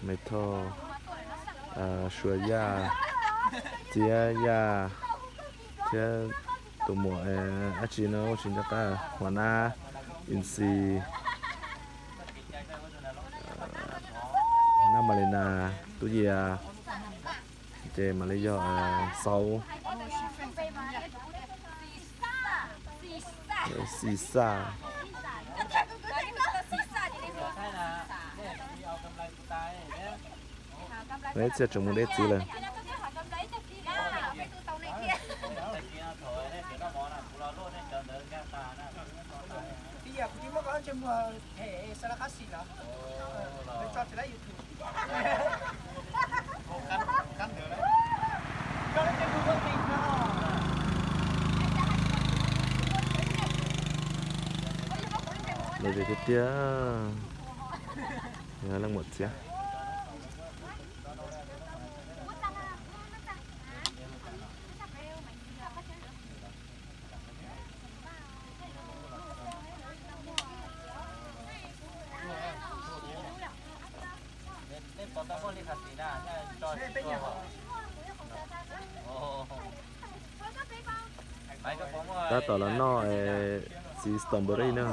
Maiv Thoj, Suav Yaj, Txiab Yaj, thiab tus muam dab tsi no tsis nco qab, Huas Nab, Ins Xis, Huas Nab, Mas Li Nas, Tub Yias, ces mam li yog Xauv, Xis Xaj. Ib txhia tseem mus deb txiv lawm. Lom zem tiag tiag, yog leej muam txiab. Tab tom los noj txiv strawberry na.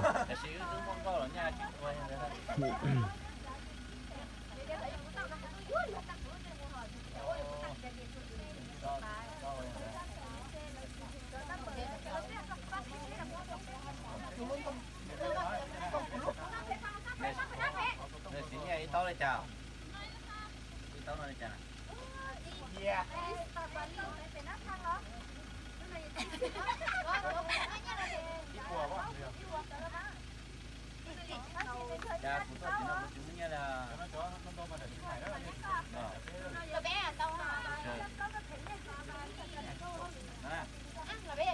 Nws siv nyiaj ib taub li cas? Ib taub no li cas? Ib puas. Cas kuv tuaj tim no kuv tsis muaj nyiaj li.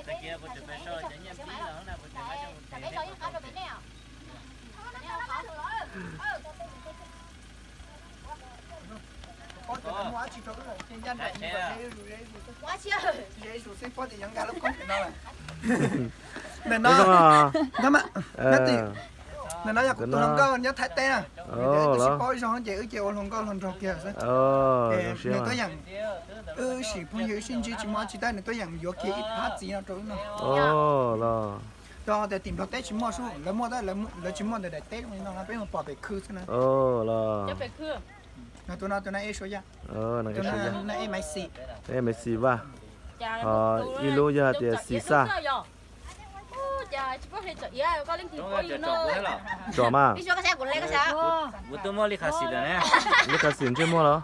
Tag kis kuv tseem pem sau cov nyiaj pib los na, kuv tseem pem sau. Ntawm no, ntawm no yog kuv tus hluas nkauj nyob Thaib teb na. Wb twb tsis paub zoo ces wb ces ua hluas nkauj hluas nraug kiag xwb. Nws tuaj yeem, wb sim phooj ywg wb sib ntsib tsis muaj dab tsi tab nws tuaj yeem yuav kiag ib phab txiv no rau wb noj. Rau tias tim Nplog teb tsis muaj sub, lawv muaj tab lawv tsis muaj ntawm daim teb zoo li no, peb mus pom pem khw xwb na. Tus no tus no ej Suav Yaj, tus no ej Maiv Xis. Ej Maiv Xis Vaj, ho ib lub yog hais tias Xis Xaj. Tsom mas. Kuv twb muaj Li Khas Xis lawm ne. Li Khas Xis ntsej muag los?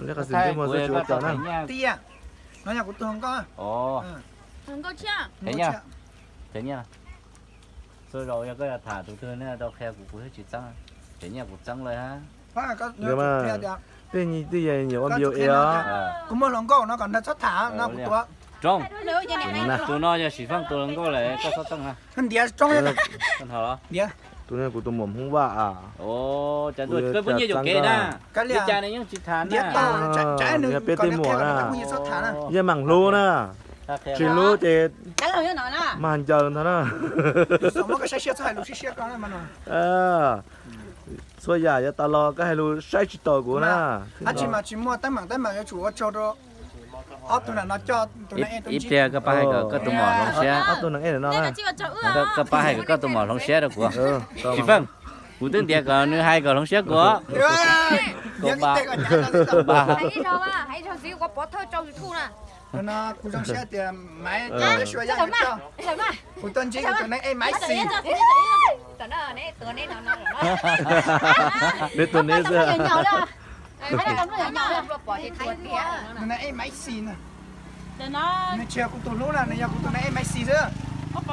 Li Khas Xis ntsej muag xwb tsis ua tsom na. Tiag, no yog kuv tus hluas nkauj. Them nyiaj, txhua zaus yog koj yuav tham tus twg ne rau qhia kuv, kuv thiaj tsis txeeb. Them nyiaj kuv txeeb lawm hab. Tej, tej yam nyiam ua npiu os. Kuv muaj hluas nkauj no kom nrog txhob tham no kuv tuav. Rooj, tus no yog Sim Feej tus hluas nkauj lawm, koj txhob txeeb na. Ntiav rooj, ntiav. Tus no kuv tus muam Hmoob Vaj as. Cas ntuj, koj pheej nyiaj yuam kev na. Li cas nws yeej tsis tham na. Yog peb tej muam na, yeej meem hlub na. Tsis hlub ces mag ncaws ntag na. Txhua yam yav tas los koj hais lus saib tsis taus kuv na. Dab tsi mas tsis muaj teeb meem, teeb meem yuav tsum ua tsaug rau ob tug nam no coj tus nam ej tuaj ntsib. Ib pliag koj pab hais kom koj tus muam hloov siab. Ob tug nam ej no na. Koj pab hais kom koj tus muam hloov siab rau kuv. Sim Feej, kuv twb ntiav kom nws hais kom hloov siab kuv. Kuv zoo siab tias Maiv, kuv tuaj ntsib kuv tus nam ej Maiv Xis. Neb tus neb xwb. Tus nam ej Maiv Xis na. Nws tsis yog kuv tus hlub na, nws yog kuv tus nam ej Maiv Xis xwb. Tus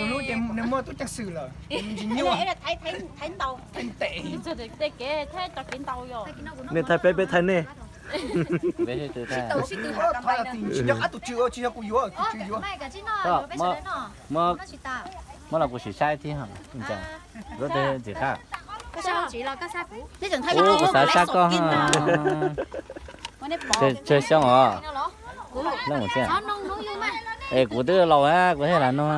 hlub ces nws muaj tub ceev xwm lawm, nws tsis nyuaj. Theeb tes. Nej thaij peb, peb thaij nej. Tsis yog qab tus tswv, tsis yog kuv yuav, tus tswv yuav. Muab los kuv sim saib thiab. Ntxim qab. Kuv xav saib koj. Tsawg xyoo os? Leej mus txiaj. Es kuv twb laus, kuv thiaj lam nug.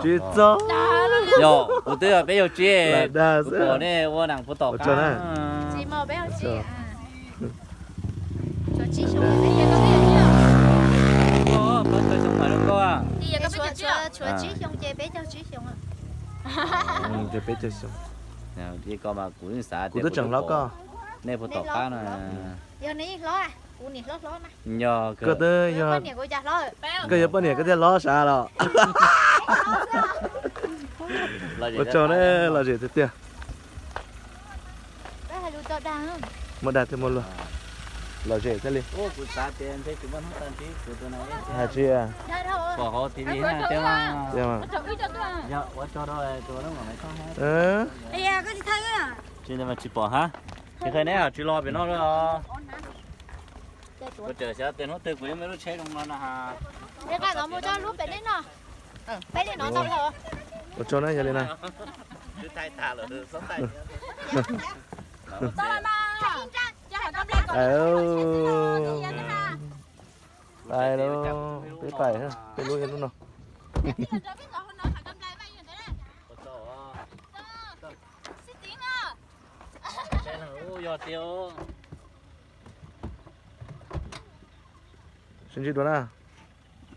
Tsis txog. Yog, kuv twb yog peb caug tsib, kuv pom nej ua neeg puag tom qab. Peb caug xyoo, kuv twb tseem hlob koj. Nej puag tom qab no. Yog, koj twb yog, koj yog poj niam koj thiaj hlob sav los. Ua tsaug na, lom zem tiag tiag. Muaj dag thiaj muaj luag. Lom zem thiaj li. Hais tsis, tsis pom hab. Tsis li mas tsis los pem no lawm. Kuv tseem xav tias hnub twg kuv yuav muaj lub tsheb zoo no na. Ua tsaug na, yog li na. Pais lauj, peb pais, peb lub yog lub no. Sib ntsib dua na.